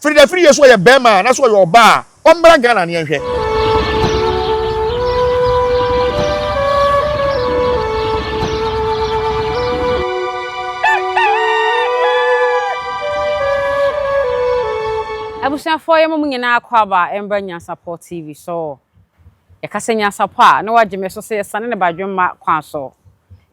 Frida Afriyie so ɔyɛ bɛɛma a na so ɔyɛ ɔbaa a ɔmmra Ghana ne yɛnhwɛ. Abusuafoɔ yɛma mo nyinaa akwaaba mbra Nyansapɔ TV so. Yɛka sɛ Nyansapɔ a na wagye me so sɛ yɛsane ne badwemma kwan so.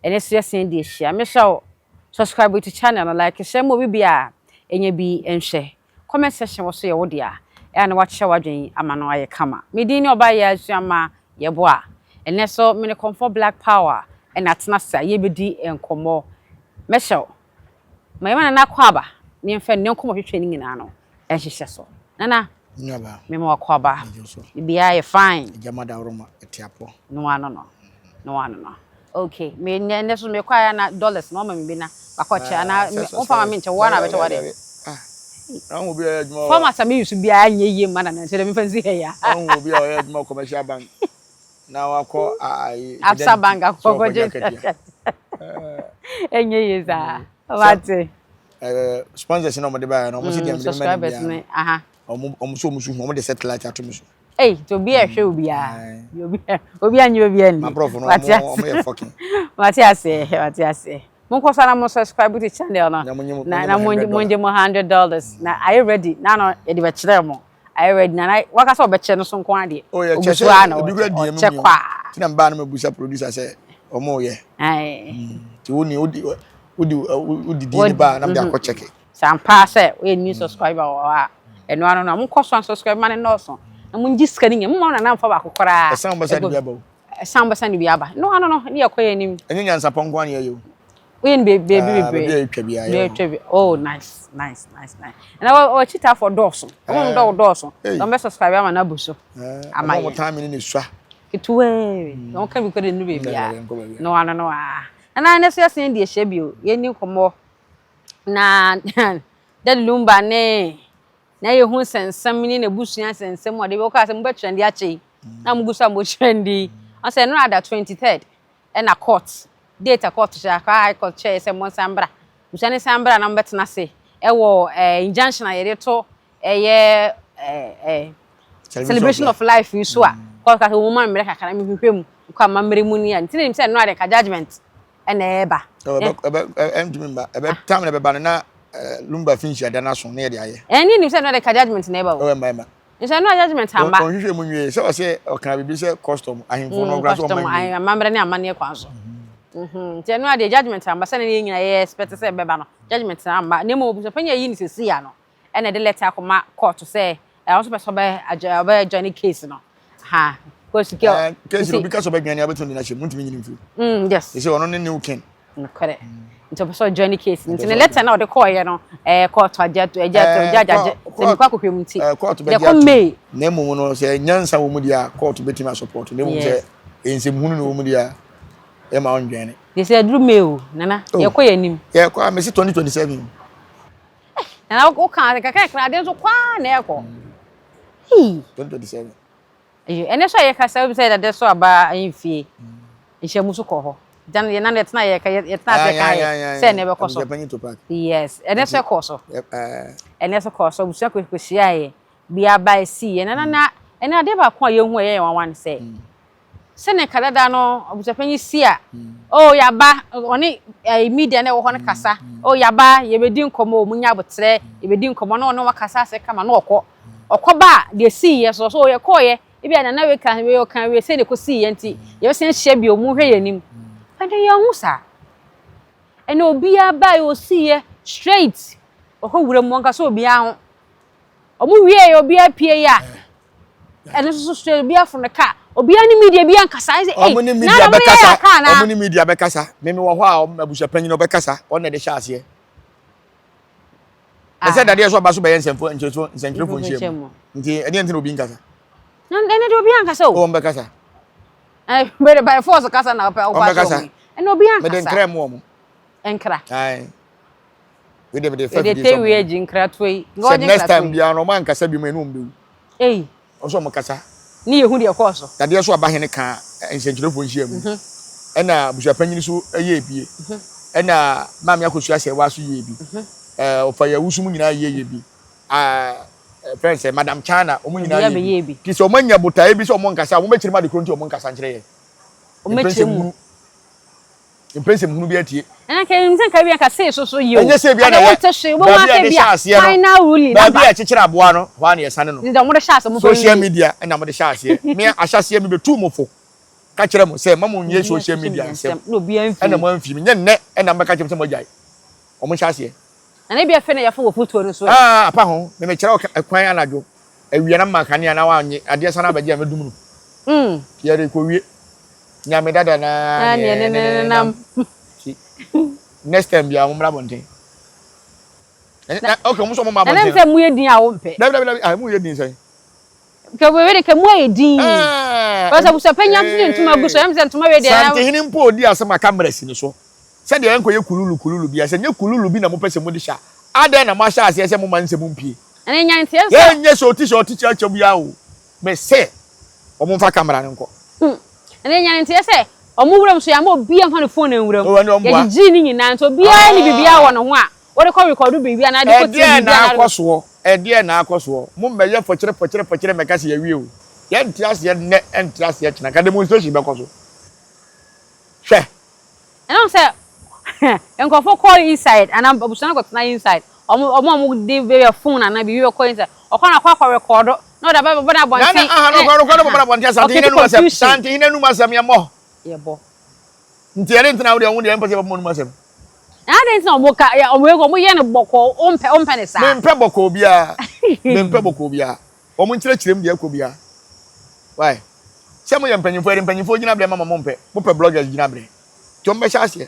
Ɛnɛ so yɛsan di ahyia. Mehyɛ wo subscribe to channel no like hyɛ ma obi biara ɛnya bi nhwɛ. Comment section wɔ so yɛ wo dea. Ɛyɛ a na wakyerɛ w'adwene ama no ayɛ kama. Me din ne Ɔbaa Asuama Yeboah. Ɛnɛ so me ne Kɔmfɔ Black Power ɛna atena ase a yɛbɛdi nkɔmmɔ. Mɛhyɛ wo. Ma yɛma Nana akɔ aba na yɛmfa ne nkɔmmɔ hwehwɛ no nyinaa no ɛnhyehyɛ so. Nana, Nuaba. mema wakɔ aba. Megye so. Biribiara yɛ fine. Agya dawuroma ɛte apɔ. No ano no. No ano no. Okay, me ne so me kɔ aya na dollars na ɔma me bi na bakɔ kyɛ ana wo fa ma me nkyɛ wo ana bɛkyɛ wade. Ah. Na wo bi a ɔyɛ adwuma wɔ. Format a me use biara nyɛ yie ma Nana nti me fa nsi ha ya. Ɔhu obi a ɔyɛ adwuma wɔ commercial bank na wakɔ ayi. Absa bank akɔ kɔgye. Ɛnyɛ yie saa. Wate. Sponsors na ɔmo de baayɛ no ɔmo si deɛ ɔmo de bɛma ne Subscribers biara. Ne aha. Ɔmo so ɔmo so hu ɔmo de satellite ato mi so. Ei, nti obi a ɛhwɛ obiara. Obi obi anyɛ obi ani. Maborɔfo no Wate ɔmo ase. ɔmo yɛ fucking. Wate ase, wate ase. Monkɔ so na mo subscribe to channel no. Na mo nye mo Na nye na mo mo $100. mo mo $100. Na are you ready? Na no yɛde bɛkyerɛ mo. Are you ready? Na na waka sɛ ɔbɛkyɛ no so nko adeɛ. Oh yɛ Ogu kyɛ so ara sɛ na ebi kura ɔkyɛ DM ɔkyɛ mu. kɔ a. Ti na mbaa no mebusa producer sɛ ɔmo yɛ. Aye. Ti wo ni wodi wodi wodi di ne ba na mede akɔ check. Sɛ ampa sɛ woyɛ new subscriber wɔ hɔ a, ɛno ano no monkɔ so subscribe ma ne nɔɔso. Na mongye sika no nyɛ. Momma nana mfa baako koraa. Ɛsan bɛsa de bi aba o. Ɛsan bɛsa ne bi aba. No ano no ne yɛkɔ yɛ anim. Ɛnyɛ nyansapɔ nko ara na yɛyɛ o. Woyɛ no beebi Ah, bebree. baabi a yɛtwa biara yɛ Baabi a hɔ. yɛtwa bi. Oh nice nice nice nice. Na wɔ akyitafoɔ dɔɔso. Wɔn dɔw dɔɔso. Hey. Wɔn bɛ subscribe ama no abu so. Ama Ɔmo a yɛn. ɔmo tan mi ne ne sua. Ketewaa bi. Wɔn ka bi kɔ de nu beebi a. Nkɔ baabi a. No ano no a. Na ne so yɛsen de ahyia bio. Yɛni nkɔmmɔ. Na Daddy Lumba ne na yɛhu nsɛnsɛm ne n'abusua nsɛnsɛm a ɔde bi wɔkaa sɛ mobɛtrend akyɛ yi. Na mugu so a motrend yi. Ɔsɛ ɛno ada 23rd ɛna court date a court hyɛ Accra High Court kyerɛ sɛ mo nsan bra. Busua ne san bra na mobɛtena ase ɛwɔ injunction a yɛde to ɛyɛ ɛɛ celebration of life yi so a court ka sɛ wɔn ma mmerɛ kakra na mehwehwɛ mu nkɔ amammerɛ mu ni a nti na nim sɛ ɛno ade ka judgement ɛna ɛɛba. Ɛbɛ ɛbɛ ɛntumi mba ɛbɛ time na ɛbɛba no na Lumba fi nhyia da n'aso ne yɛde ayɛ. Ɛne nim sɛ ɛno ade ka judgement na ɛba o. Ɔbɛ mba ɛmba. Nso ɛno a judgement amba. Ɔnhwehwɛ mu nwie sɛ ɔsɛ ɔka biribi sɛ custom ahemfo no ɔkora sɛ Custom ɔma nwie. Amammerɛ ne amanneɛ kwan so. Nti ɛno adeɛ judgement amba sɛ ne yɛn nyinaa yɛ expect sɛ ɛbɛba no judgement amba na mmom abusuapanyin a ɛyi ne sɛsi ya no ɛna ɛde letter akɔma court sɛ ɛwɔ nso pɛ sɛ ɔbɛ adwa ɔbɛ join case no ha kɔsi kɛ Case no obi ka sɛ ɔbɛdwane a wobɛtumi de no ahyɛ mu ntumi nyini mfiri. Yes. Ɛsɛ ɔno ne new king. Nokorɛ nti ɔpɛ sɛ ɔjoin case nti ne letter na ɔde kɔɔyɛ no court agye ato agye ato agye agye sɛ mekɔ akɔhwɛ mu nti Court deɛ bɛgye kɔ ato. May. Na mmom no sɛ nyansa wɔ mu deɛ a court bɛtumi asupport na mmom sɛ nsɛmhunu na wɔ mu deɛ a ɛma ɔndwɛne. Deɛ sɛ aduru May o Nana. Oh. Yɛkɔ yɛn anim. Yɛkɔ a mesi 2027. Nana woka kakra kakra adeɛ nso kwaa na ɛkɔ. Hii. 2027. Ɛyɛ ɛnɛ so a yɛkasa obi sɛ yɛdade so aba ahemfie nhyɛmu so kɔ hɔ. Gyan yɛn nan yɛtena yɛka yɛtena ase ka yɛ sɛ ɛnɛ bɛkɔ so. Abusuapanyin to park. Yes, ɛnɛ so ɛkɔ so. Ɛnɛ so kɔ so abusua kɔhyia yɛ bi aba esi yɛ na na ɛnɛ adeɛ baako a yɛhu a ɛyɛ yɛn nwanwa ne sɛ sɛnea kadada no abusuapanyin si a oh yaba ɔne media na ɛwɔ hɔ no kasa oh yaba yɛbɛdi nkɔmɔ o munya abotrɛ yɛbɛdi nkɔmɔ na ɔne wɔn kasa ase kama na ɔkɔ ɔkɔ ba a deɛ si yɛ so so yɛkɔɔyɛ ebi a nana wei ka wei ɔka wei sɛ ne kɔ si yɛ nti yɛbɛsɛn ahyia bi ɔmo hwɛ yɛn anim ɛnɛ yɛn ho saa ɛnɛ obiara ba yɛ osi yɛ straight ɔkɔ wura mu ɔnkasa obiara ho ɔmo wie yɛ obiara pie yɛ a ɛno nso so straight obiara fo ne kaa obiara ne media bi ankasa ɛsɛ Ɔmo ne media bɛkasa ɔmo ne media bɛkasa mímí wɔ hɔ a ɔmo abusuapanyin ɔbɛkasa ɔno na ɛde hyɛ aseɛ. Ɛsɛ dadeɛ so ɔba so bɛyɛ nsɛmfo nkyerɛfo nsɛnkyerɛfo nhyia mu nti ɛdeɛ nti na obi nkasa. Na ɛnɛ de obiara ankasa o. Ɔmo bɛkasa. Ɛ bɛrɛ by force kasa na ɔpɛ ɔpɛ Ɔmo bɛkasa. akyerɛ ɛnɛ obiara Mede ankasa. nkra mu ɔmo. Nkra. Ayi. Wei de mede fa Yɛde fidie te sɛ wie ɔmo. agyi nkra to yi. Sɛ next time biara no ɔmo ankasa bi mu ɛne ɔmo bɛwu. Ei. Ɔsɛ ɔmo kasa. Ne yɛhu deɛ ɛkɔɔ so. Dadeɛ so aba hene ka nsɛnkyerɛfoɔ nhyia mu. Ɛna abusuapanyin so yɛ ebie. Ɛna maame Akosua sɛ waa so yɛ ebi. Ɔfa yɛ awusu mu nyinaa yɛ yɛ bi. fɛn sɛ Madam China, wɔn nyinaa yɛ bi. Ti sɛ wɔn anya botaeɛ bi sɛ wɔn nkasa, wɔn bɛkyerɛ mu ade koro nti wɔn nkasa nkyerɛ yɛn. Wɔn bɛkyerɛ mu. Mpɛnsɛm hunu bi atie. Ɛna nka ɛnim sɛ nka bi nka sei so so yie o. Ɛnyɛ sɛ bi na yɛ. Baabi a yɛde hyɛ aseɛ no. Final ruling naba. Baabi a yɛkyekyere aboa no, hɔ ara na yɛsane no. Nti deɛ wɔde hyɛ aseɛ mo fɛ Social media ɛna wɔde hyɛ aseɛ. Me ahyɛaseɛ me bɛtuu mo fo ka kyerɛ mo sɛ mma mo nyɛ social media nsɛm. Ɛna mo amfiri me. Nyɛ nnɛ ɛna mobɛka kyerɛ me sɛ moagyae. Wɔn nhyɛ aseɛ. Na ne bi afei na yɛfa wɔ fotuo no so ɛ. Ah apa ho. Me mekyerɛ wo kwan anadwo. Awia na mema kanea na wannye. Adeɛ sa na abɛgye a mɛdum no. Yɛrekɔwie. Nyame dada na ne ne ne nam. Next time bia mo mmra abɔnten. Okay, mo nso mo mmra abɔnten. Na sɛ mo yɛ din a wo mpɛ. Dabi dabi dabi, ah mo yɛ din sɛn. Kɛ wei de kɛ mo ayɛ din. Wɔsɛ abusuapanyin nso de ntoma gu so, ɛm sɛ ntoma wei deɛ. Santehene mpo odi asɛm aka mmara si ne so. Sɛdeɛ ɛnkɔyɛ kululu kululu bia, sɛ nyɛ kululu bi na mopɛ sɛ mode hyɛ a, adɛn na moahyɛ aseɛ sɛ moma nsɛm mpue? Ɛnɛ nyanteɛ sɛ. Yɛnyɛ sɛ ɔti sɛ ɔte kyerɛkyerɛ biara o. Mese wɔn mfa camera no nkɔ. Hmm. Ɛnna nya ne nteɛ sɛ wɔn wuram so yɛama obiara mfa ne phone nwura mu. Oh, ɛnna wɔn boa. Yɛgyegyee ne nyinaa nti obiara ni biribiara wɔ ne ho a wɔde kɔ rekɔdo biribi anaa de kɔ tie Ɛdeɛn biribi na anaa. akɔ soɔ? Ɛdeɛn na akɔ soɔ? Mo mmɛyɛ fɔkyerɛ fɔkyerɛ fɔkyerɛ mmɛka sɛ yɛawie o. Yɛnte aseɛ nnɛ, ɛnte aseɛ kyena. Nka demonstration bɛkɔ so. Hwɛ! Ɛnam sɛ nkurɔfoɔ kɔ inside anaa abusua no kɔtena inside, wɔn wɔn a wɔde bɛyɛ phone anaa biribi bɛkɔ inside, ɔkɔ na akɔ akɔ rekɔɔdo na ɔde aba bɛbɔ no Na abɔnten na aha no ɛne ɔkɔ rekɔɔdo bɛbɔ no abɔnten Asante hene ɔkɛti anum asɛm confusion. Asante hene anum asɛm yɛmmɔ. Yɛbɔ. Nti ɛde ntena wo deɛ wo deɛ mpɛ sɛ yɛbɛbɔ mo anum asɛm. Na adɛn nti na wɔn ka yɛ wɔn wɔn yɛ no bɔkɔɔ wompɛ wompɛ ne saa. Mempɛ bɔkɔɔ biara mempɛ bɔkɔɔ biara wɔn nkyerɛkyerɛ mu deɛ ɛkɔ biara why sɛ moyɛ mpanyinfoɔ yɛde mpanyinfoɔ gyinabrɛ ma mo mompɛ mopɛ bloggers gyinabrɛ. Nti wɔn bɛhyɛ aseɛ.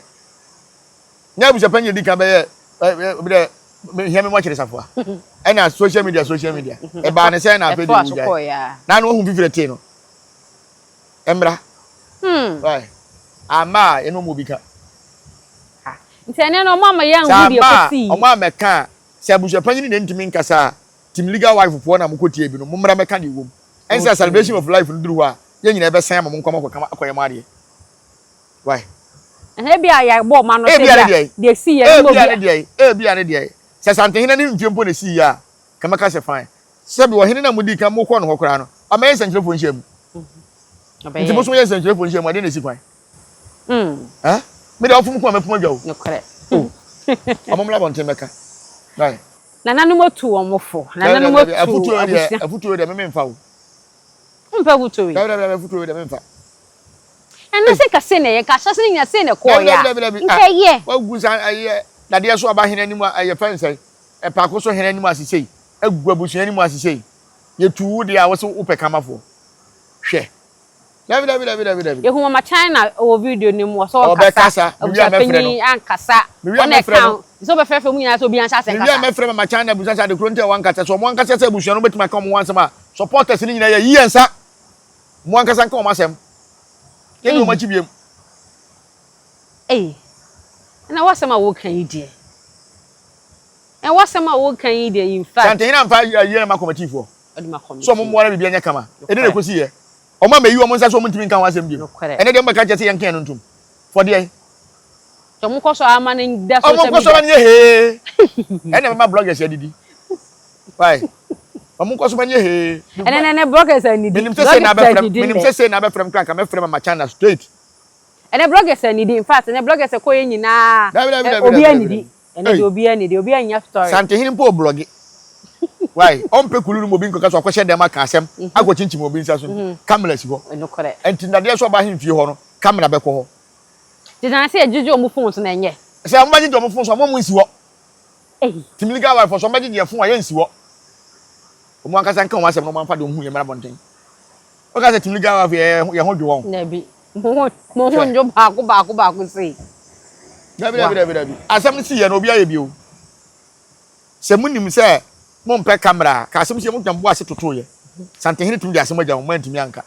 Nyɛ abusuapanyin edi kan bɛyɛ ɛ ɛ hia mi mo akyerɛ safoa. Ɛna social media social media. Ɛbaa ne sɛ na afei de wugyae. Na ano ohun fifire tee no. Ɛmmra. Hmm. Why? Ama a ɛne wɔn obi ka. Nti ɛnɛ no ɔmo ama yɛn nhu deɛ kɔsi. Ɔmo amɛka a sɛ abusuapanyin na ntumi nkasa a team legal wife foɔ na mo kɔ tie bi no mo mmra mɛka deɛ wɔm. Ɛnsɛ celebration of life no duru hɔ a yɛn nyinaa ɛbɛsan ama mo nkɔmɔ akɔka akɔyɛ mo adeɛ. Why? Ebi a yɛbɔ ɔma no sɛ Ebia ne deɛ. deɛ esi yɛ no Ebia ne deɛ. Ebia ne deɛ. Sɛ Santehene ne mfie mpo na esii yɛ a, ka mɛka sɛ fine. Sɛbi ɔhene no a mudii kan mokɔɔ ne hɔ koraa no, ɔmmɛyɛ nsɛnkyerɛfoɔ nhyiamu. Nti mo nso moyɛ nsɛnkyerɛfoɔ nhyiamu a, deɛn na esi kwan? Eh? Me deɛ ɔfom ko a mɛfom adwa o. Nokorɛ. Oh. Ɔmo mmra abɔnten mmɛka. Why? Nananom atu wɔn fo. Nananom atu abusua. Afutuo deɛ me memfa o. Wompɛ afutuo yi? Dabi dabi dabi afutuo yi deɛ memfa. Ɛno sɛ nka sei na ɛyɛ, nka ahyɛse no nyina sei na ɛkɔɔeɛ a, Dabi dabi dabi nka ah ɛyɛ. Wagu sa ɛyɛ dadeɛ so aba hene anim a ɛyɛ fɛn sɛn ɛpaako so hene anim ase sei agu abusua anim ase sei yɛtu wo deɛ a wose wopɛ kamafoɔ hwɛ dabi dabi dabi dabi dabi. Yɛhu mama China wɔ video no mu ɔsɛ ɔkasa, Ɔbɛkasa mewie a mɛfrɛ no abusuapanyin ankasa, mewie a wɔn na mɛfrɛ ɛka no ho, sɛ wobɛfrɛfrɛ mu nyinaa sɛ obiara nhyɛ aseɛ mewie a nkasa. mɛfrɛ mama China abusa sɛ ade koro nti a wankasa sɛ ɔmo ankasa sɛ abusua no bɛtumi aka ɔmo ho asɛm a supporters no nyinaa yɛyi yɛn nsa Mo ankasa nka wɔn asɛm. Yɛnni wɔn akyi biom. Ei, ɛna w'asɛm a woka yi deɛ. Ɛ w'asɛm a woka yi deɛ in fact. Santehene amfa ayie no ma kɔmatiifoɔ. Ɔde ma kɔmatiifoɔ. Sɛ wɔn mmoa na biribi anyɛ kama. Ɛdeɛn na ɛkɔsi yɛ? Wɔn a mɛyi wɔn nsa sɛ wɔn ntumi nka ho asɛm biom. Nokorɛ. Ɛnɛ deɛ wɔbɛka kyerɛ sɛ yɛnka yɛn no ntom. For deɛn? Sɛ wɔn kɔ so ara ma no da social media. Wɔn kɔ so ma no yɛ hee. Ɛna ɛbɛma bloggers adidi. Why? Wɔn kɔ so ma no yɛ hee. Ɛnɛ nɛ nɛ bloggers anidi. Menim sɛ sei na abɛfrɛ m. Menim sɛ sei na abɛfrɛ m koraa nka mɛfrɛ mama China straight. Ɛnɛ bloggers anidi. In fact, ɛnɛ bloggers ɛkɔ yɛ nyinaa. Dabi dabi dabi Obi dabi anidi. Ɛnɛ deɛ obi anidi. Obi anya story. Santehene mpo oblɔge. Why? Ɔmpɛ kululu ma obi nkɔka so akɔhyɛ dɛm aka asɛm akɔkyinkyim obi nsa so no. Camera si hɔ. Nokorɛ. Ɛnti nnadeɛ so ɔba ahemfie hɔ no, camera bɛkɔ hɔ. Nti na sɛ yɛgyegye wɔn phone so na ɛnyɛ. Sɛ wɔn bɛgyegye wɔn phone so a, wɔn nsi hɔ. Team legal wife so wɔn bɛgyegye yɛn phone a yɛn nsi hɔ. Wɔn ankasa nka wɔn asɛm na wɔn amfa deɛ wɔn hu yɛ mmra abɔnten. Wɔka sɛ team legal wife yɛ yɛn ho dwo wɔn. Dabi, mo ho mo ho ndwo baako baako baako sei. Dabi dabi dabi dabi. Asɛm no si yɛ no obi ayɛ bi o. Sɛ monim sɛ mompɛ camera a, ka asɛm sie motena mo bo ase totoo yɛ. Santehene tumi de asɛm agya mo, moantumi anka.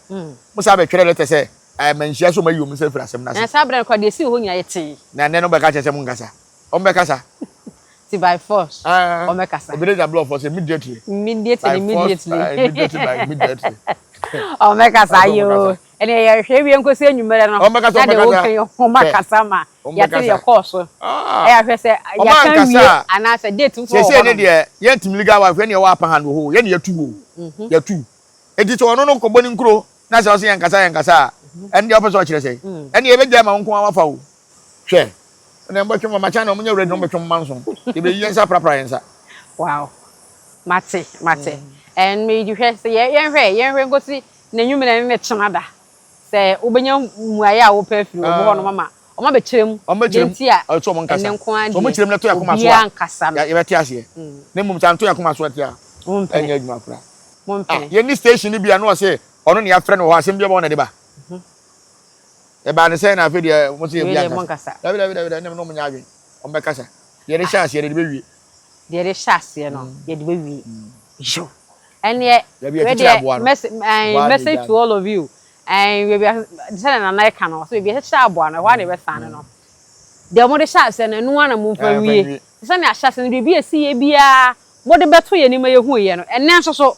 Mo san bɛtwerɛ lɛtɛ sɛ ɛɛ manhyia sɛ wɔayi wɔn nsa afiri asɛm no ase. Na saa berɛ no koraa deɛ ɛsii hɔ nyinaa yɛtee. Na ɛnnɛ no wobɛka kyerɛ sɛ monkasa. Wɔbɛkasa. Nti by force wɔbɛkasa. Ebenezer Blɔfoɔ sɛ immediately. Immediately, By force, immediately. immediately by immediately. Wɔbɛkasa By force yoo. wɔbɛkasa. Ɛnna yɛhwɛ wie nkosi anwummerɛ no. Wɔn bɛkasa Na wɔn deɛ bɛkasa. woka yi wɔn Hwɛ akasa ma wɔn yɛate deɛ bɛkasa. ɛkɔɔ so. Ah Ɛyɛ ahwɛ sɛ wɔn yɛaka ankasa wie a anaasɛ date foforɔ wɔ seesei ne hɔnom. deɛ yɛntumi legal wife yɛne yɛwɔ apa hand wɔ hɔ o yɛne yɛtu o yɛtu. Eti sɛ ɔno no kɔbɔ ne nkuro na sɛ ɔsɛ yɛn kasa yɛn kasa a ɛne deɛ ɔpɛ sɛ ɔkyerɛ sɛ ɛne yɛbɛgyae ma wo nko ara wafa o. Hwɛ ɛna mbɛtwe mama kyɛn na ɔmo nyɛ ready na ɔmo bɛtwe mma nso yɛbɛyi yɛn nsa aprapra yɛn nsa. Wow. Mate, mate. And me hwɛ sɛ yɛnhwɛ yɛnhwɛ nkosi n'anwummerɛ ne ne kyena da. Sɛ wobɛnya mmuaeɛ a wopɛ afiri wɔn hɔ nom ama wɔn abɛkyerɛ mu Ɔmo deɛ bɛkyerɛ mu nti a ɛsɛ ɔmo nkasa. ɛnɛ nko ara Sɛ ɔmo deɛ kyerɛ mu na ɛtɔ yɛn akoma so obiara a nkasa no. yɛbɛte aseɛ. Na mmom sɛ anto yɛn akoma so a Mompene. ɛnyɛ adwuma koraa. Ah, Mompene. yɛnni station no bi a na ɔse ɔno na yɛafrɛ no wɔ hɔ asɛm bi aba hɔ na ɛde ba. Ɛbaa ne sɛn na afei deɛ mo se Wei obiara deɛ nkasa. monkasa. Dabi dabi dabi dabi ɛnna me ne ɔmo nyɛ adwene. Ɔmo bɛkasa. Deɛ yɛde hyɛ aseɛ no yɛde bɛwie. Deɛ yɛde hyɛ aseɛ no yɛde bɛwie. Yo. Ɛneɛ Dabi wei yɛkyekyere deɛ aboa no. message Aboa na message egya to all of you. Ɛn baabi a sɛdeɛ Nana ɛka no ɔsɛ baabi a yɛkyekyere aboa no ɛhɔ ara na yɛbɛsan no no. Deɛ wɔde hyɛ aseɛ no ɛno ara na momfa Ɛɛ, fa nwie. nwie. Sɛnea ahyɛ aseɛ no biribi a ɛsi yɛ biara mode bɛto yɛn anim ma yɛhuiɛ no ɛnnɛ nso so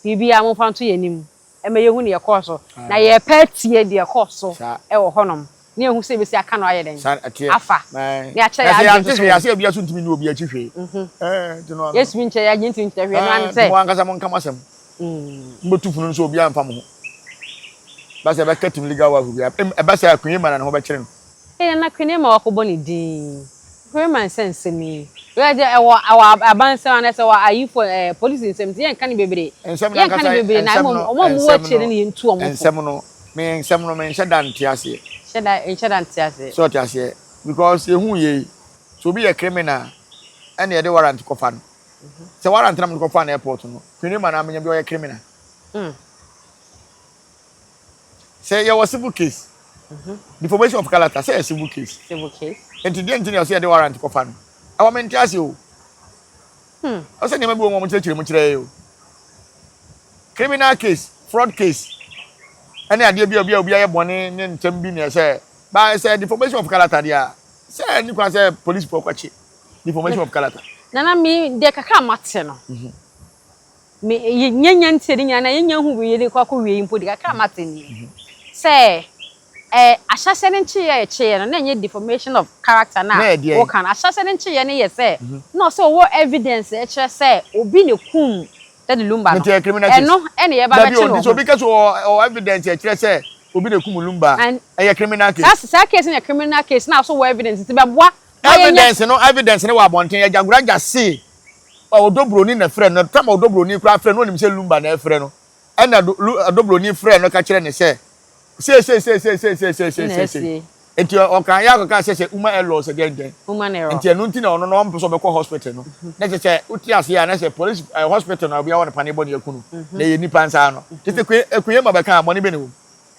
biribiara momfa nto yɛn anim ma yɛhu deɛ ɛkɔɔ so. Na yɛrepɛ atie deɛ ɛkɔɔ so Saa. wɔ hɔnom na yɛhu sɛ yɛbɛsi aka no ayɛ dɛn Saa ɛteɛ. afa Ɛɛ. na yɛakyerɛ Na yɛn sɛ adwene yɛante nso so hwee wɔ a sɛ obiara so ntumi nni obi akyi hwee. Ɛɛ nti no ano. Yɛntumi nkyerɛ yɛn adwene ntumi nkyerɛ hwee ɛno ara ne Ɛɛ nti sɛ mo ankasa monka mo asɛm. Mobɛtu funu nso obiara mfa mo ho. Ba sɛ ɛbɛka team legal wife bi a ɛba sɛ Queen Emma na ne ho bɛkyere no. Ei Nana Queen Emma wakɔbɔ ne din. Queen Emma nsɛ nsɛm yi. Wei deɛ ɛwɔ ɛwɔ aban nsɛm anaasɛ ɛwɔ ayifo ɛɛ polisi nsɛm nti yɛnka no bebree. Nsɛm no Yɛnka no ankasa bebree na nsɛm mmom no wɔn a wɔwɔ nsɛm akyire no no na yɛntu wɔn fo. nsɛm no me nsɛm no menhyɛ da nte aseɛ. Hyɛ da nhyɛ da nte aseɛ. So ɔte aseɛ because yɛhu yei sɛ obi yɛ criminal ɛna yɛde warrant kɔfa no sɛ warrant na mode kɔfa no airport no Queen Emma na amenya bi ɔyɛ criminal. Sɛ yɛwɔ civil case deformation of character sɛ yɛ civil case Civil case. nti deɛ nti na yɛsɛ yɛde warrant kɔfa no ɛwɔ mente ase o. Ɔsɛ nneɛma bi wɔ mu a wɔn kyerɛkyerɛ mu kyerɛ yɛ o. Criminal case, fraud case ɛne adeɛ bi a obi a obi ayɛ bɔne ne ntɛm bi na ɛsɛ ba sɛ deformation of character deɛ a sɛ ɛni kwan sɛ police foɔ kɔkye deformation of character. Nana me deɛ kakra a mate no me yɛnya ntie ne nyinaa na yɛnya hu wie de kɔ akɔ wie yi mpo de kakra a mate nie sɛ ɛ ahyɛseɛ ne nkyeeɛ a yɛkyeeɛ no na ɛnyɛ deformation of character na Na ɛyɛ deɛn? wɔka no. Ahyɛseɛ ne nkyeeɛ no yɛ sɛ na ɔsɛ ɔwɔ evidence a ɛkyerɛ sɛ obi na kum Daddy Lumba no. Nti ɛyɛ criminal case. Ɛno ɛna yɛba Dabi bɛkye o, no nti wɔ sɛ ho. obi ka sɛ ɔwɔ evidence a ɛkyerɛ sɛ obi na kum Lumba a, And ɛyɛ criminal saa case. saa case no yɛ criminal case na ɔso wɔ evidence nti bɛboa ma yɛnya Evidence no evidence no wɔ abɔnten Agyagoraagya se Ɔdɔ Broni na ɛfrɛ no, tam a Ɔdɔ Broni koraa frɛ no na onim sɛ Lumba na ɛfrɛ no. Ɛna Ɔdɔ Broni frɛɛ no ka kyerɛɛ no sɛ sei sei sei sei sei sei sei sei na sei sei. asie. Nti ɔka yɛ akɔka sɛ sɛ Uma Error sɛ dɛn dɛn. Human error. Nti ɛno nti na ɔno no ɔmpɛ sɛ ɔbɛkɔ hospital no. Na kyerɛ sɛ wote aseɛ a na sɛ police eh, hospital na obiara wɔ no paneɛ bɔ ne aku no. Na ɛyɛ nipa nsa ano. Kyerɛ sɛ Queen Queen Emma bɛka a bɔne bɛ na ɛwɔ mu.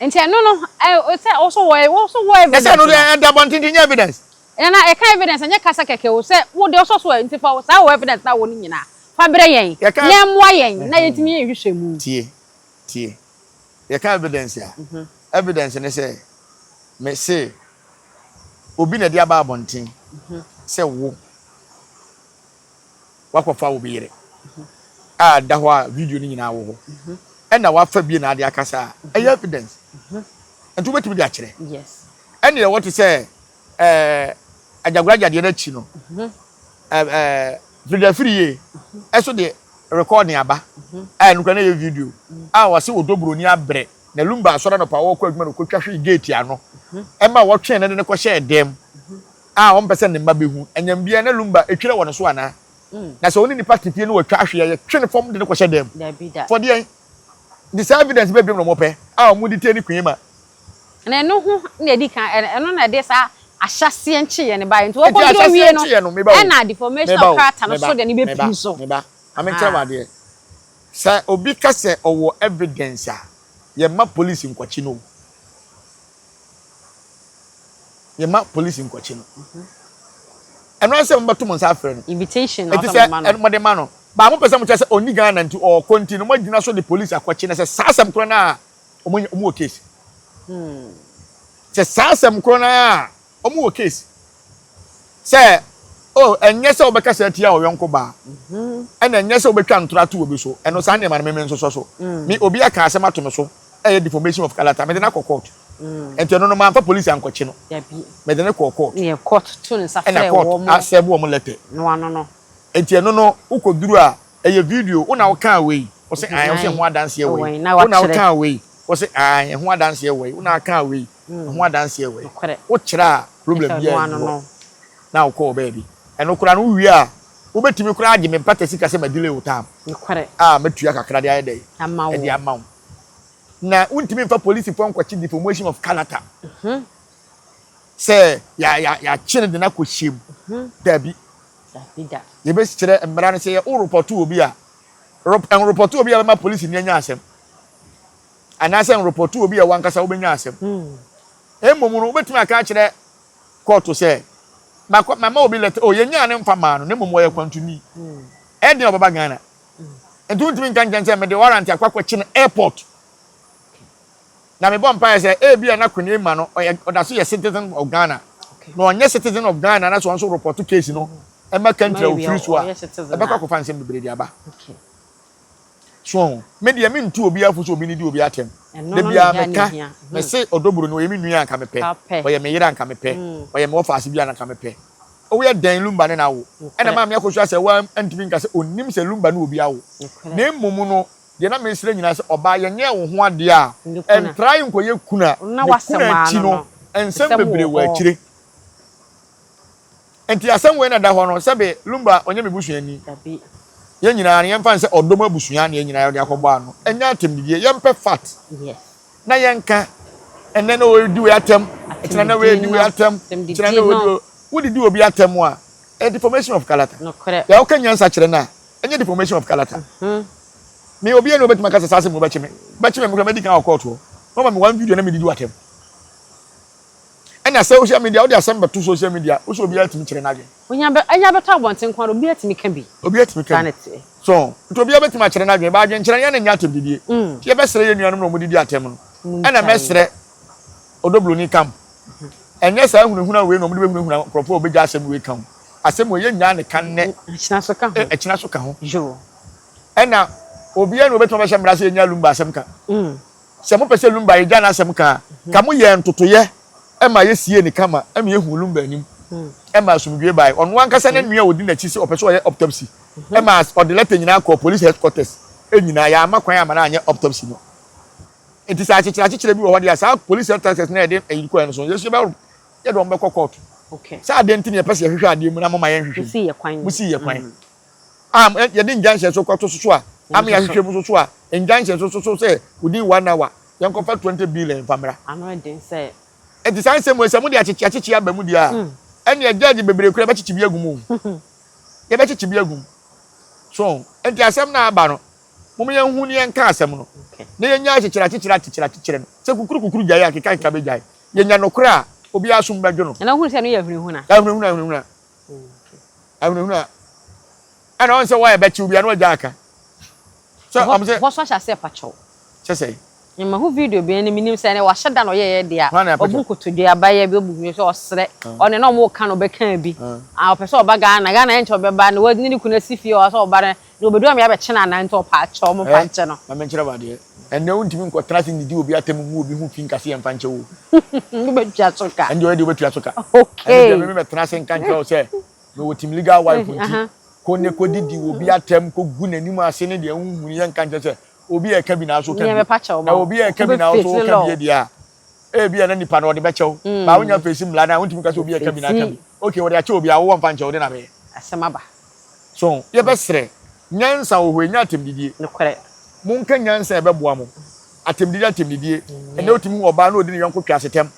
Nti ɛno no ɛ sɛ ɔso wɔ ɔso wɔ Na sɛ evidence ɛno no. deɛ ɛda abɔnten nti nyɛ evidence. Ɛna na ɛka evidence ɛnyɛ kasa kɛkɛ o sɛ wo deɛ ɔsɔ so ɛ nti fa saa wɔ evidence na wɔ no nyinaa fa brɛ yɛn Yɛka na ɛmmoa yɛn na yɛntumi yɛ nhwehwɛmu. Tie tie yɛka evidence a evidence ne sɛ me se obi na ɛde aba abɔnten sɛ wo wakɔfa wo bi yere a da hɔ a video no nyinaa wɔ hɔ ɛna wafa bi na ade akasa a ɛyɛ evidence nti wobɛtumi de akyerɛ. Yes. Ɛne ɛwɔ te sɛ ɛɛ Agyagoragya deɛ n'akyi no ɛɛ ɛɛ Fridafiri yie ɛso de recording aba a ɛno koraa na ɛyɛ video a wɔse Odo Broni abrɛ na Lumba asɔre anɔpa a ɔrekɔ adwuma na ɔkɔtwa hwee gate ano ɛma wɔtwee no de no kɔhyɛɛ dɛm a ɔmpɛ sɛ ne mma bɛhu. Anyam biara na Lumba ɛtwerɛ wɔ ne so anaa? Na sɛ ɔne nipa te fie na wɔatwa ahwe a yɛtwe no fam de no kɔhyɛ dɛm Dabi da. for deɛn? Nti saa evidence bɛɛ biom na wɔpɛ a wɔde tie ne Queen Emma. Na ɛno ho na ɛdi kan, ɛno na ɛde saa ahyɛaseɛ nkyeeɛ no baeɛ. Nti Nti wɔkɔduru ahyɛaseɛ awie no, nkyeeɛ no, meba o, ɛna deformation meba of o, character no meba, so deɛ no meba, bɛpii so. meba. Ma menkyerɛ wo Ahaa. adeɛ. Sɛ obi ka sɛ ɔwɔ evidence a, yɛmma police nkɔkye no o. Yɛmma police nkɔkye no. Ɛno ara sɛ mobɛto mo nsa afrɛ no. Invitation na Nti ɔsɛ sɛ mode ma no. mode ma no. Ba mopɛ sɛ mokyerɛ sɛ ɔnni Ghana nti ɔɔkɔ nti no moagyina so de police akɔkye no sɛ saa asɛm korɔ no a wɔn wɔn wɔ case. Sɛ saa asɛm korɔ no ara a wɔn wɔ case. Sɛ oh ɛnyɛ sɛ wobɛkasa atia wo yɔnko baa ɛna ɛnyɛ sɛ wobɛtwa ntorɔ ato obi so ɛno saa nneɛma no me me nsosɔ so. Me obi aka asɛm ato me so. ɛyɛ deformation of character, mede no akɔ court. Nti ɛno no mamfa police ankɔkye no, mede no kɔɔ court. Ɛna court to ne nsa Ɛna frɛ court wɔn. Asɛbe wɔn letter. No ano no. Nti ɛno no wokɔduru a, ɛyɛ video. Wo na wokaa wei, wɔsɛ ae, wɔsɛ ɛho adanseɛ wɔ yi. Na Wo na wakyerɛ. Wokaa wei, wɔsɛ ae, ɛho adanseɛ wɔ yi. Wo na akaa wei, ɛho adanseɛ wɔ yi. Wokyerɛ a, problem Ɛsɛ biara ɔno nni ano hɔ. no. Na wokɔɔ baabi. Ɛno koraa no, wowie a, wobɛtumi koraa agye me mpata sika sɛ ma delay wo time a, mɛtua kakra de ayɛ dɛ Ama wo. Ɛde ama wo. Na wontumi mfa polisifoɔ nkɔkye deformation of character sɛ yɛakye no de no akɔhyɛ mu. Daabi. Dabi da. Yɛbɛkyerɛ mmara no sɛ yɛ wo report obi a, nreport obi a bɛma polisi ni anya asɛm, anaasɛ nreport obi a wankasa wobɛnya asɛm. Mmom no, wobɛtumi aka akyerɛ court sɛ makɔ mama obi letter o, yɛnyaa ne mfa maa no, na mmom wɔyɛ kwantuni, ɛden a ɔbɛba Ghana. Nti wontumi nka nkyɛn sɛ mede warrant akɔ akɔkye no airport. Na mebɔ mpaeɛ sɛ ebi a na Queen ma no ɔyɛ, ɔda so yɛ citizen of Ghana, na ɔnyɛ citizen of Ghana na sɛ ɔno nso report case no ɛma country a Maybe ofiri so a, ɔyɛ citizen ɛbɛkɔ a. akɔfa nsɛm bebree de aba. So me deɛ, mentu obi afo sɛ obi ne di obi atɛm. Ɛno Da no biara ne hia ne meka hia. mese ɔdɔburo no, ɔyɛ me nua anka mepɛ, Ka pɛ. Ɔyɛ me yere anka mepɛ, ɔyɛ me wɔfaase bi anka mepɛ. Woyɛ dɛn, Lumba ne na awo. Ɛna maame Akosua sɛ wa ntumi nka sɛ onim sɛ Lumba ne obi awo. Na mmom no, deɛ na mesrɛ nyinaa sɛ ɔbaa, yɛnyɛ wo ho adeɛ a, Ne kuna. ɛntrae nkɔyɛ kuna. Na Ne wasɛm kuna ano akyi no, no, nsɛm nsɛm bebree wɔ wɔ hɔ. akyire. Nti asɛm wei na da hɔ no, sɛbe Lumba ɔnyɛ me busuani. Dabi. Yɛn nyinaa no, yɛmfa no sɛ ɔdɔm abusua na yɛn nyinaa yɛde akɔbɔ ano. Ɛnyɛ atɛmdidie, yɛmpɛ fact na yɛnka. Ɛnɛ na wɔredi wei atɛm, ɛkyina na wɔredi wei atɛm, ɛkyina na wɔredi wei. Wodidi obi atɛm a, ɛyɛ deformation of character. Yɛ woka nyansa kyerɛ no a, ɛnyɛ deformation of character. Me obi a na obetumi aka sɛ saa asɛm wobɛkye me, bɛkye me mekora mɛdi kan wɔ court hɔ na ɔma me one video na medidi w'atɛm. Ɛna social media, wode asɛm bɛto social media, wo sɛ obiara tumi kyerɛ n'adwene. Onya bɛ anya bɛtɔ abɔnten kwan, obi atumi ka bi. Obiara tumi ka Saa bi. ne te. So nti obiara bɛtumi akyerɛ n'adwene ba, adwenkyerɛ no yɛn na nyɛ atɛmdidie. Nti yɛbɛsrɛ yɛn nuanom na wɔn didi atɛm no. Ɛna Muntae. Mɛsrɛ ɔdɔbloni camp, ɛnyɛ saa hunahuna wei na wɔn de bɛhunahuna nkurɔfoɔ a wɔbɛgya asɛm wei ka ho. Asɛm wei, yɛnnyaa ne ka nnɛ. Ɛkyina so ka ho. Ɛkyina so ka ho. Yo. Ɛna obiara na obɛtumi abɛhyɛ mmara sɛ yɛnya Lumba asɛm ka. Sɛ mopɛ sɛ Lumba yɛgya n'asɛm ka a, ka moyɛ ntotoyɛ ɛma yɛsie ne kama, ɛma yɛhu Lumba anim, ɛma asomdwie bae. Ɔno ankasa ne nua a ɔdi n'akyi sɛ ɔpɛ sɛ ɔyɛ autopsy, ɛma ɔde letter nyinaa kɔɔ police headquarters nyinaa, yɛama kwan ama no anyɛ autopsy no. Nti sɛ akyekyere akyekyere bi wɔ hɔ deɛ a, saa police headquarters na yɛde ɛyi kɔɛ no so, yɛsu yɛbɛ yɛde wɔn bɛkɔ court. Sɛ adeɛ nti na yɛpɛ sɛ yɛhwehwɛ adeɛ mu na moma yɛnhwehwɛ mu. Musi yɛ kwan. Musi yɛ kwan a yɛde injunction so kɔto so so a, ama yɛahwehwɛ mu so so a, injunction so so so sɛ within one hour yɛnkɔfa 20 billion fa mmra. Ano ɛden sɛ. Nti saa nsɛm wei, sɛ mode akyekye akyekye aba mu deɛ a, ɛnneɛ judge bebree kora yɛbɛkyekye bi agu mu o, yɛbɛkyekye bi agu mu so. Nti asɛm no aba no, mom yɛnhu ne yɛnka asɛm no na yɛnya akyekyere akyekyere akyekyere akyekyere no sɛ kukuru kukuru gyae a, keka keka bɛgyae. Yɛnya nokorɛ a, obiara som bɛdwo no. Ɛna ohun sɛ no yɛ ahunahuna. Ahunahuna, ahunahuna, ahunahuna. Ɛna ɔn sɛ wɔyɛ bɛkyew bia na wagya aka sɛ ɔm sɛ Hɔ so ahyɛ aseɛ pakyɛw. Kyɛ sɛ Mma ho video bi ne minim sɛ ne wahyɛ da na ɔyɛyɛ deɛ Hwan na a ɛpakyɛw? Ɔbu nkotodwe abayɛ bi, ɔbu hwɛ sɛ ɔsrɛ ɔne na ɔmo ka no, ɔbɛka bi a ɔpɛ sɛ ɔba Ghana. Ghana ɛnkyɛ ɔbɛba na wadi ne ne kunu asi fie hɔ sɛ ɔba no na obedu ama yɛabɛkye no anan, nti ɔpa akyɛ, ɔmo pa nkyɛ no. Ma menkyerɛ wo adeɛ. Ɛnnɛ wontumi nkɔtena ase nnidi obi atɛm ngu obi ho fi nka sɛ yɛmfa nkyɛ wo o. Wobɛtua so ka. Ɛndeɛ ɔyɛ deɛ wobɛtua so ka. Ɛno deɛ me mɛtena ase nka nkyerɛ wo sɛ mewɔ team legal wife nti kɔ ne kɔdidi obi atɛm kɔgu n'anim ase ne deɛ wonhunu, yɛnka nkyerɛ sɛ obi a ɛka bi na so ka Nyɛ bi bɛpa kyɛw na ma wo. Obi a ɛka bi na so Wobɛface ka law. bi deɛ a, ebi a na nipa no ɔde bɛkyɛ wo ba, wonya face mmara no a, wontumi ka sɛ obi a ɛka bi na aka bi. Okay, wɔde akyɛ obi a, wowɔ mfa nkyɛ wo de na bɛyɛ. Asɛm aba. So yɛbɛsrɛ, nyansa wɔ hɔ, ɛnyɛ atɛmdidie. Monka nyansa a ɛbɛboa mo. Atɛmdidie, atɛmdidie, ɛnɛ wotumi hu ɔbaa na ɔdi ne yɔnko twe asetɛm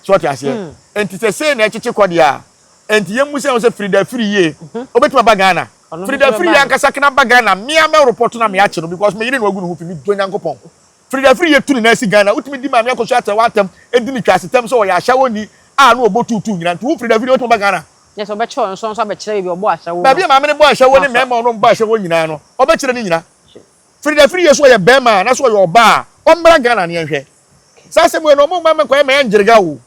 so, ɔte aseɛ. Enti sɛ sei na ɛkyekye kɔ deɛ a, enti yɛmmu sɛ sɛ Frida firi yie obɛtumi aba Ghana. Ɔno nso Frida so firi yie bɛba. Ankasa kena ba Ghana, mmea mɛ report na meakye no because me yere na wagu ne ho fi. Medɔ Nyankopɔn. Frida firi yie tu ne nan si Ghana, wotumi di maame Akɔso atɛ w'atɛm, ɛdi ne twa asetɛm sɛ ɔyɛ ahyɛwɔni a na ɔbɔ tuutuu nyina. Nti wo Frida firi, wotumi ba Ghana? Nyɛ sɛ ɔbɛkyerɛ ɔno nso abɛkyerɛ baabi a ɔbɔ ahyɛwo no. Baabi a maame no bɔ ahyɛwo ne mmarima a ɔno bɔ ahyɛwo nyinaa no, ɔbɛkyerɛ ne nyina. Frida firi yie so ɔyɛ bɛrima a, na so ɔyɛ ɔbaa a, ɔmmra Ghana ne yɛnhwɛ. Saa asɛm wei no, ɔmo mma mɛnkɔyɛ ma yɛngyerega o.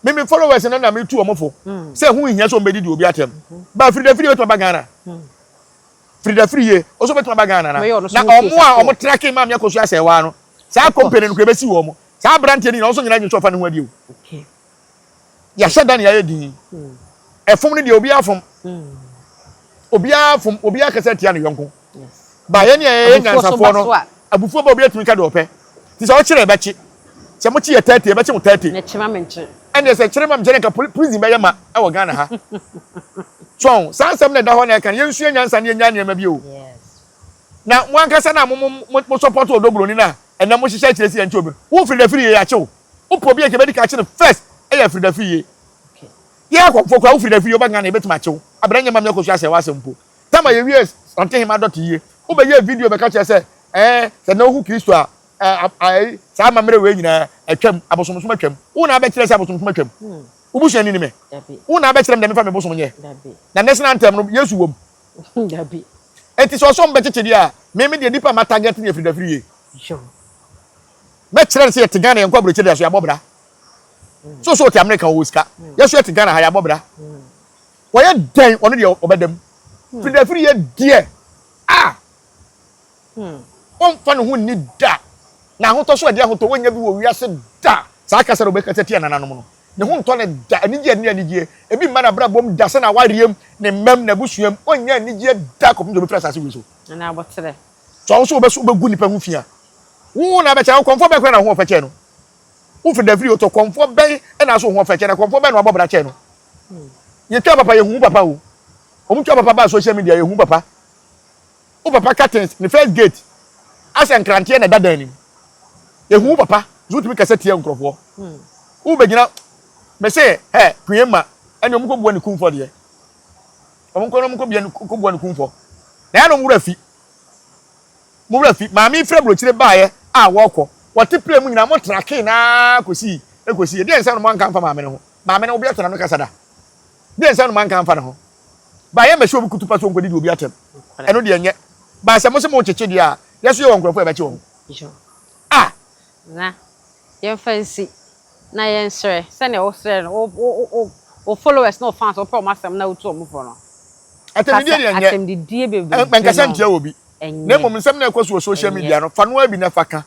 Me me followers no na metu ɔmo fo sɛ ho nhia sɛ ɔmo bɛdidi obi atɛm. Ba Frida firi yie bɛtumi aba Ghana. Frida firi yie ɔso bɛtumi aba Ghana na Ɔbɛyɛ ɔno so na ho ɔmo case a ato. Ɔmo tracking maame Akosua Asɛwaa no. Saa company no koraa ebesi wɔn. Saa aberanteɛ no nyinaa ɔnso nyina adwene sɛ ɔfa ne ho adi o. Yɛahyɛ da na yɛayɛ din. Ɛfom no deɛ obiara fom. Obiara fom, obiara kasa tia ne yɔnko. Ba yɛn a yɛyɛ nyansafoɔ no, abufuo ba obiara tumi ka deɛ ɔpɛ. Nti sɛ ɔkyere ɛbɛkye. Sɛ mokye yɛ 30 ɛbɛkye mo 30. Ɛnneɛ sɛ kyere ma mekyɛ ne nka prison bɛyɛ ma ɛwɔ Ghana ha. So saa nsɛm na ɛda hɔ na ɛka no, yɛnsua nyansa na yɛnya nneɛma bi o. Na mo ankasa na mo mo mo support Odo Broni na ɛnɛ mo hyehyɛ akyire si yɛn nkyɛ obi no. Wo firi da firi yie yɛakye wo. Wo pɛ obi a nka bɛdi ka akye no first ɛyɛ afiri da firi yie. Yɛ akɔmfoɔ koraa wo firi da firi yie woba Ghana yɛbɛtumi akye wo. Abena nyɛ ma me akɔsua asɛe w'asɛm mpo. Tama yɛwie Santehema dɔte yie. Wo bɛyɛɛ video bɛka kyerɛ sɛ ɛɛ sɛ nnɛ wohu Kristo a ɛɛ ɛɛ saa amammerɛ wei nyinaa atwam, abosomsom atwam. Wo na abɛkyerɛ sɛ abosomsom atwam. Wo busuani ne me. Wo na abɛkyerɛ me deɛ memfa me bosom nyɛ. Na national anthem no Yesu wom. Dabi. Enti sɛ ɔsɛ ɔmbɛkyekye deɛ a, me me deɛ nipa a ma target no yɛ Firidafiri yie. Mɛkyerɛ no sɛ yɛte Ghana yɛnkɔ aburokyire deɛ so yɛabɔ bra. So so ɔte America ɔwɔ sika. Yɛ so yɛte Ghana ha yɛabɔ bra. Wɔyɛ dɛn ɔno deɛ ɔbɛda mu. Firidafiri yɛ deɛ a ɔmfa ne ho nni da. Na ahotɔ so ɛde ahotɔ wɔnnya bi wɔ wiase da. Saa kasa na ɔbɛkasa tia nananom no. Ne ho ntɔ no da, anigyeɛ ne anigyeɛ, ebi mma n'abrabɔ mu da sɛ n'awareɛ mu, ne mma mu, n'abusua mu, ɔnnya anigyeɛ da kɔpem sɛ ɔbɛfiri asase wei so. Anaa aboterɛ. Sɛ wo nso wobɛso wobɛgu nnipa ho fi a, wo na abɛkyɛ, wo kɔmfoɔ bɛn koraa na wo ho ɔfɛ kyɛn no? Wofiri dafiri otɔ, kɔmfoɔ bɛn na aso wo ho ɔfɛ kyɛn no? Kɔmfoɔ bɛn na wabɔ bra kyɛn no? Yɛtwa papa, yɛhu wo papa o. Wɔn twa papa baa social media, yɛhu papa. Wo papa curtains ne first gate asɛ nkranteɛ na ɛda dan nim. Yɛhu wo papa nso wotumi kasa tia nkurɔfoɔ. Wo bɛgyina me se hɛ pue ma ɛne ɔmo kɔ bua ne kumfɔ deɛ. Ɔmo nkɔ na ɔmo kɔ bia kɔ bua ne kumfɔ. Na ɛna ɔmo wura fi. Mo wura fi. Maame yi firi aburokyire baeɛ a wɔkɔ. Wɔte plane mu nyinaa mo trakee naa kɔsii ɛkɔsii. Ɛdeɛ nsɛm na mo anka amfa maame no ho. Maame no obi atena no kasa da. Deɛ nsɛm na mo anka amfa ne ho. Ba yɛ mmɛhyɛ obi kutupa so nkɔdidi obi atɛm. Ɛno deɛ nyɛ. Ba sɛ mo se mo kyekye deɛ a, yɛ so yɛwɔ nkurɔfoɔ a yɛbɛkye wɔn. Ah! Na yɛmfa nsi na yɛnsrɛ sɛdeɛ wosrɛ no wo wo wo wo followers ne wo fans wopɛ wɔn asɛm na wotu wɔn fo no. Atɛmdidie deɛ nyɛ. Atɛmdidie bebrebe no. Mɛnkasa ntia obi. Na Ɛnyɛ. mmom nsɛm no a ɛkɔ so wɔ social Ɛnyɛ. media no, fa no ara bi na fa ka.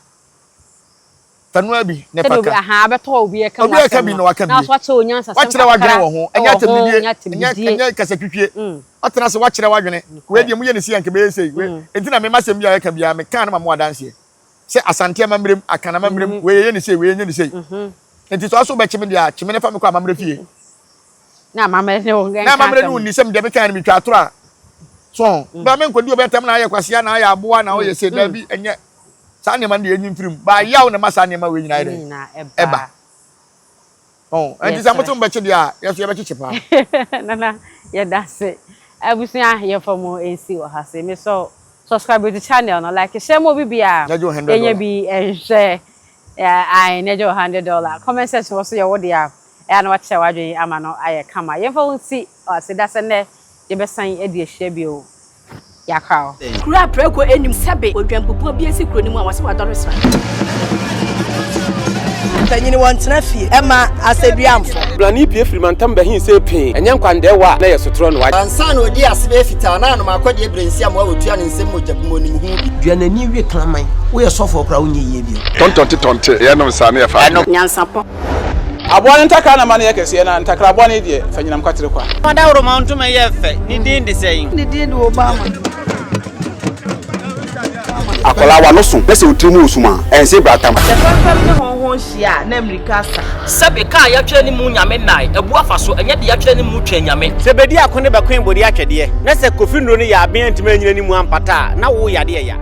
Fa no ara bi na Sɛdeɛ fa obi ka. ahaa abɛtɔ obi ɛka Obi ho a ɛka asɛm bi no na waka na bie. waso akyerɛ onyansasɛm Wakyerɛ w'adwene kakra wɔ ho. Ɛnyɛ wɔ ho, atɛmdidie, nyɛ ɛnyɛ atɛmdidie. ɛnyɛ kasatwitwie. Mm. Watena ase wakyerɛ w'adwene. Wei Nokorɛ. deɛ moyɛ no sei a nka ɛbɛyɛ sei. Wei Mm. enti na me m'asɛm biara a yɛka biara meka na ma mo adanseɛ. Sɛ Asante amammerɛ mu, Akan amammerɛ mu, Mm. wei yɛyɛ no sei, wei yɛnyɛ no sei. Mhm. Enti sɛ ɔse wobɛkye me deɛ a, kye me na fa me kɔ amammerɛ fie. Na amammerɛ ne wo Na nka amammerɛ ne asɛm wo no. nni sɛ deɛ mekaeɛ no metwa atoro a. So ho? Mm. Bra menkɔdi obi atɛm na ayɛ kwasea na ayɛ aboa na Mm. woyɛ sei. Mm. Daabi, ɛnyɛ. Saa nneɛma no deɛ yɛnyi mfiri mu. Baa yaw na ɛma saa nneɛma wei nyinaa yɛ Ne dɛn? nyinaa Ɛba. ɛba. Ɔn, ɛnti sɛ mote Yɛsrɛ. mobɛkye deɛ a, yɛ nso yɛbɛkyekye paa. Nana, yɛda ase. Abusua, yɛmfa mu nsi wɔ ha sei. Mesrɛ wo, subscribe to channel no, like, share ma obi biara. Nyɛ gye wo hundred Yɛnya dollar. bi nhwɛ. Ae, na gye wo $100. Comment section hɔ so yɛ wo deɛ a, ɛyɛ a na wakyerɛ w'adwene ama no ayɛ kama. Yɛmfa wo nsi ase da sɛ nnɛ yɛbɛsan adi ahyia bio. Yɛakra wo. Kuro a prako nnim sɛbe odwanbubuo bi asi kuro no mu a wɔse wadɔre sra. Mpanyini wɔntena fie ɛma asɛduamfo. Blani pue firi mantam bɛhe see pee, ɛnyɛ nkwandɛɛwa a na ɛyɛ sotorɔ na wagye. Ansa na ɔdii ase bɛyɛ fitaa na anom akɔdeɛ berɛ nsiamoa a ɔtua ne nsam mogya gu mu ɔnim ho bi. Dua n'ani we kraman. Woyɛ sɔfoɔ koraa wonyɛ yie bio. Tɔntɔnte tɔnte yɛnom saa ne yɛfa adeɛ. Nyansapɔ. Aboa no ntakra na ma no yɛ kɛseɛ, na ntakra bɔne deɛ, fa nyinam kwatere kwa. Ɔdawuroma ntoma yɛ fɛ, ne din de sɛn? Ne din de Obama. Akwadaa w'ano so na sɛ wo tiri mu wɔ sum a, ɛnse bratam. Sɛ fɛmfɛm ne hɔnhɔn hyia a, na mmirika asa. Sɛbe kaa yɛatwerɛ ne mu Nyame nnae, abu afa so, ɛnyɛ de yɛatwerɛ ne mu twɛn Nyame. Sɛ bedi ako ne bɛkoe bode atwɛdeɛ, na sɛ Kofi nnuro no yɛ aben antumi anyina ne mu ampata a, na wo yadeɛ ya.